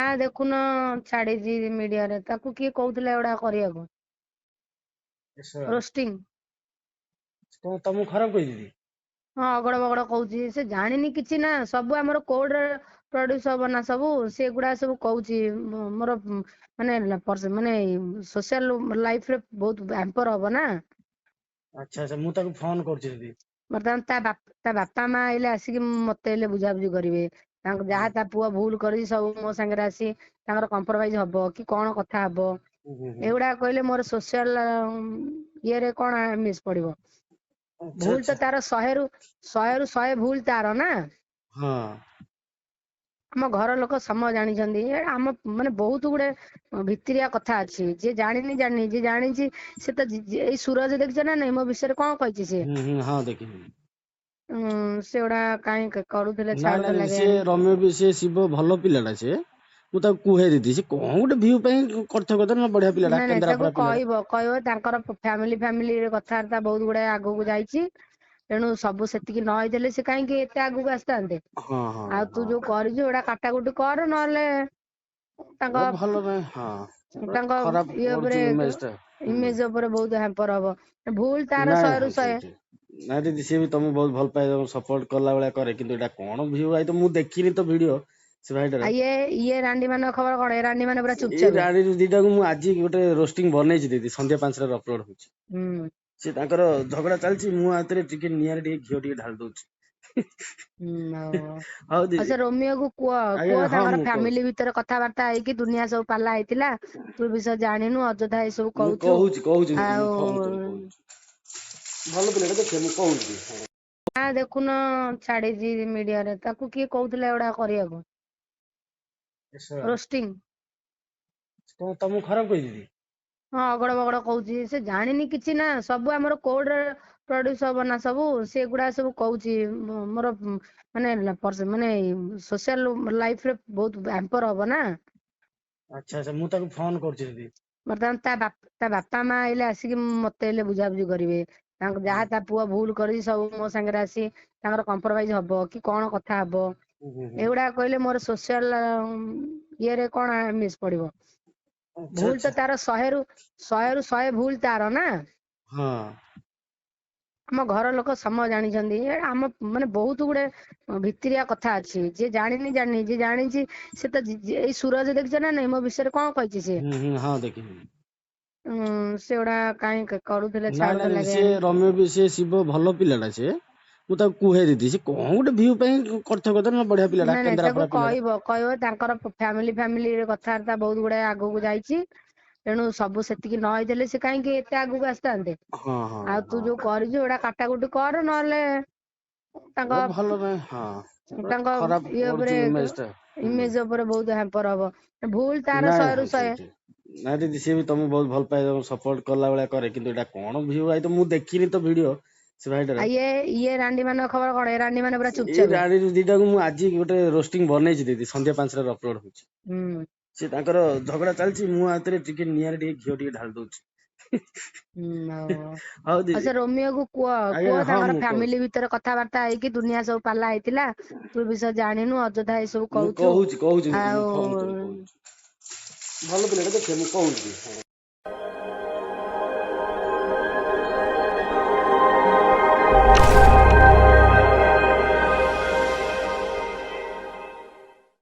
ନା ଦେଖୁନ ଛାଡିଛି ମିଡିଆରେ, ତାକୁ କିଏ କହୁଥିଲା ଏଗୁଡା କରିବାକୁ? ରୋଷ୍ଟିଂ। କଣ ତମକୁ ଖରାପ କହିଛି ଦିଦି? ହଁ, ଅଗଡ ବଗଡ କହୁଛି। ସେ ଜାଣିନି କିଛି ନା, ସବୁ ଆମର କୋଡରେ ପ୍ରଡ୍ୟୁସ ହବ ନା ସବୁ। ସେଗୁଡା ସବୁ କହୁଛି ମୋର ମାନେ ମାନେ ସୋସିଆଲ ଲାଇଫ ରେ ବହୁତ ହ୍ୟାମ୍ପର ହବ ନା। ଆଚ୍ଛା ଆଚ୍ଛା, ମୁଁ ତାକୁ ଫୋନ କରୁଛି ଦିଦି। ବର୍ତ୍ତମାନ ତା ବାପା ମା ଆଇଲେ ଆସିକି ମତେ ହେଲେ ବୁଝାବୁଝି କରିବେ। ତାଙ୍କ ଯାହା ତା ପୁଅ ଭୁଲ କରିଛି ସବୁ ମୋ ସାଙ୍ଗରେ ଆସି ତାଙ୍କର କମ୍ପ୍ରମାଇଜ ହବ କି କଣ କଥା ହବ। ଏଗୁଡା କହିଲେ ମୋର ସୋସିଆଲ ଇଏରେ କଣ ମିସ୍ ପଡିବ? ଭୁଲ ତ ତାର 100ରୁ 100 ଭୁଲ ତାର ନା। ଆମ ଘର ଲୋକ ସମ ଜାଣିଛନ୍ତି। ଆମ ମାନେ ବହୁତ ଗୁଡେ ଭିତିରିଆ କଥା ଅଛି। ଯିଏ ଜାଣିନି ଜାଣିନି, ଯିଏ ଜାଣିଛି ସେ ତ। ଏଇ ସୁରଜ ଦେଖିଛ ନା ନାଇଁ, ମୋ ବିଷୟରେ କଣ କହିଛି ସିଏ? ହଁ ଦେଖିଛି। ସେଗୁଡା କାଇଁ କରୁଥିଲେ? ନାଇଁ ନାଇଁ, ସେ ରମ୍ୟ ବି, ସେ ଶିବ ଭଲ ପିଲାଟା ସେ। ମୁଁ ତାକୁ କୁହେ ଦିଦି, ସେ କଣ ଗୋଟେ ଭିଉ ପାଇଁ କରିଥିବ କଥା ନା। ବଢିଆ ପିଲାଟା। ନାଇଁ ନାଇଁ, ତାକୁ କହିବ କହିବ ତାଙ୍କର ଫ୍ୟାମିଲି ଫ୍ୟାମିଲି କଥାବାର୍ତ୍ତା ବହୁତ ଗୁଡାଏ ଆଗକୁ ଯାଇଛି। ତେଣୁ ସବୁ ସେତିକି ନ ହେଇଥିଲେ ସେ କାହିଁକି ଏତେ ଆଗକୁ ଆସିଥାନ୍ତେ? ଆଉ ତୁ ଯୋଉ କରିଛୁ ଏଗୁଡା କାଟାକୁଟି କର, ନହେଲେ ତାଙ୍କ ତାଙ୍କ ଇଏ ଉପରେ, ଇମେଜ ଉପରେ ବହୁତ ହ୍ୟାମ୍ପର ହବ। ଭୁଲ ତାର 100ରୁ 100। ନାଇଁ ଦିଦି, ସିଏ ବି ତମକୁ ବହୁତ ଭଲ ପାଏ, ସପୋର୍ଟ କଲା ଭଳିଆ କରେ। କିନ୍ତୁ ଏଇଟା କଣ ଭିଉ I ତ ମୁଁ ଦେଖିନି ତ ଭିଡିଓ ସେ ଭାଇଟାର। ଇଏ ରାଣ୍ଡି ମାନଙ୍କ ଖବର କଣ? ଏ ରାଣ୍ଡି ମାନେ ପୁରା ଚୁପଚାପ। ଏଇ ରାଣ୍ଡି ଦିଟାକୁ ମୁଁ ଆଜି ଗୋଟେ ରୋଷ୍ଟିଂ ବନେଇଛି ଦିଦି, ସନ୍ଧ୍ୟା 5ଟାରେ ଅପଲୋଡ ହଉଛି। ସେ ତାଙ୍କର ଝଗଡା ଚାଲିଛି, ମୁଁ ହାତରେ ଟିକେ ନିଆଁରେ ଟିକେ ଘିଅ ଟିକେ ଢାଳି ଦଉଛି। ହଉ ଦିଦି, ସେ ରୋମିଓକୁ କୁହ କୁହ ତାଙ୍କର ଫ୍ୟାମିଲି ଭିତରେ କଥାବାର୍ତ୍ତା ହେଇକି ଦୁନିଆ ସବୁ ପାଲା ହେଇଥିଲା। ତୁ ବିଷୟ ଜାଣିନୁ, ଅଯଥା ଏସବୁ କହୁଛୁ। କହୁଛି କହୁଛି, ଆଉ ଭଲ ପିଲାଟା ଦେଖେ, ମୁଁ କହୁଛି। ନା ଦେଖୁନ ଛାଡିଛି ମିଡିଆରେ, ତାକୁ କିଏ କହୁଥିଲା ଏଗୁଡା କରିବାକୁ? ରୋଷ୍ଟିଂ। କଣ ତମକୁ ଖରାପ କହିଛି ଦିଦି? ହଁ, ଅଗଡ ବଗଡ କହୁଛି। ସେ ଜାଣିନି କିଛି ନା, ସବୁ ଆମର କୋଡରେ ପ୍ରଡ୍ୟୁସ ହବ ନା ସବୁ। ସେଗୁଡା ସବୁ କହୁଛି ମୋର ମାନେ ମାନେ ସୋସିଆଲ ଲାଇଫ ରେ ବହୁତ ହ୍ୟାମ୍ପର ହବ ନା। ଆଚ୍ଛା ଆଚ୍ଛା, ମୁଁ ତାକୁ ଫୋନ କରୁଛି ଦିଦି। ବର୍ତ୍ତମାନ ତା ବାପା ମା ଆଇଲେ ଆସିକି ମତେ ହେଲେ ବୁଝାବୁଝି କରିବେ। ତାଙ୍କ ଯାହା ତା ପୁଅ ଭୁଲ କରିଛି ସବୁ ମୋ ସାଙ୍ଗରେ ଆସି ତାଙ୍କର କମ୍ପ୍ରମାଇଜ ହବ କି କଣ କଥା ହବ। ଏଗୁଡା କହିଲେ ମୋର ସୋସିଆଲ ଇଏରେ କଣ ମିସ୍ ପଡିବ? ଭୁଲ ତ ତାର 100ରୁ 100 ଭୁଲ ତାର ନା। ଆମ ଘର ଲୋକ ସମ ଜାଣିଛନ୍ତି। ଆମ ମାନେ ବହୁତ ଗୁଡେ ଭିତିରିଆ କଥା ଅଛି। ଯିଏ ଜାଣିନି ଜାଣିନି, ଯିଏ ଜାଣିଛି ସେ ତ। ଏଇ ସୁରଜ ଦେଖିଛ ନା ନାଇଁ, ମୋ ବିଷୟରେ କଣ କହିଛି ସିଏ? ହଁ ଦେଖିଛି। ସେଗୁଡା କାଇଁ କରୁଥିଲେ? ନାଇଁ ନାଇଁ, ସେ ରମ୍ୟ ବି, ସେ ଶିବ ଭଲ ପିଲାଟା ସେ। ମୁଁ ତାକୁ କୁହେ ଦିଦି, ସେ କଣ ଗୋଟେ ଭିଉ ପାଇଁ କରିଥିବ କଥା ନା। ବଢିଆ ପିଲାଟା। ନାଇଁ ନାଇଁ, ତାକୁ କହିବ କହିବ ତାଙ୍କର ଫ୍ୟାମିଲି ଫ୍ୟାମିଲି କଥାବାର୍ତ୍ତା ବହୁତ ଗୁଡାଏ ଆଗକୁ ଯାଇଛି। ତେଣୁ ସବୁ ସେତିକି ନ ହେଇଥିଲେ ସେ କାହିଁକି ଏତେ ଆଗକୁ ଆସିଥାନ୍ତେ? ଆଉ ତୁ ଯୋଉ କରିଛୁ ଏଗୁଡା କାଟାକୁଟି କର, ନହେଲେ ତାଙ୍କ ତାଙ୍କ ଇଏ ଉପରେ, ଇମେଜ ଉପରେ ବହୁତ ହ୍ୟାମ୍ପର ହବ। ଭୁଲ ତାର 100ରୁ 100। ନାଇଁ ଦିଦି, ସିଏ ବି ତମକୁ ବହୁତ ଭଲ ପାଏ, ସପୋର୍ଟ କଲା ଭଳିଆ କରେ। କିନ୍ତୁ ଏଇଟା କଣ ଭିଉ I ତ ମୁଁ ଦେଖିନି ତ ଭିଡିଓ ସେ ଭାଇଟାର। ଇଏ ଇଏ ରାଣ୍ଡି ମାନଙ୍କ ଖବର କଣ? ଏ ରାଣ୍ଡି ମାନେ ପୁରା ଚୁପଚାପ। ଏଇ ରାଣ୍ଡି ଦିଟାକୁ ମୁଁ ଆଜି ଗୋଟେ ରୋଷ୍ଟିଂ ବନେଇଛି ଦିଦି, ସନ୍ଧ୍ୟା 5ଟାରେ ଅପଲୋଡ ହଉଛି। ସେ ତାଙ୍କର ଝଗଡା ଚାଲିଛି, ମୁଁ ହାତରେ ଟିକେ ନିଆଁରେ ଟିକେ ଘିଅ ଟିକେ ଢାଳି ଦଉଛି। ହଉ ଦିଦି, ସେ ରୋମିଓକୁ କୁହ କୁହ ତାଙ୍କର ଫ୍ୟାମିଲି ଭିତରେ କଥାବାର୍ତ୍ତା ହେଇକି ଦୁନିଆ ସବୁ ପାଲା ହେଇଥିଲା। ତୁ ବିଷୟ ଜାଣିନୁ, ଅଯଥା ଏସବୁ କହୁଛୁ। କହୁଛି କହୁଛି, ଆଉ ଭଲ ପିଲାଟା ଦେଖେ, ମୁଁ କହୁଛି।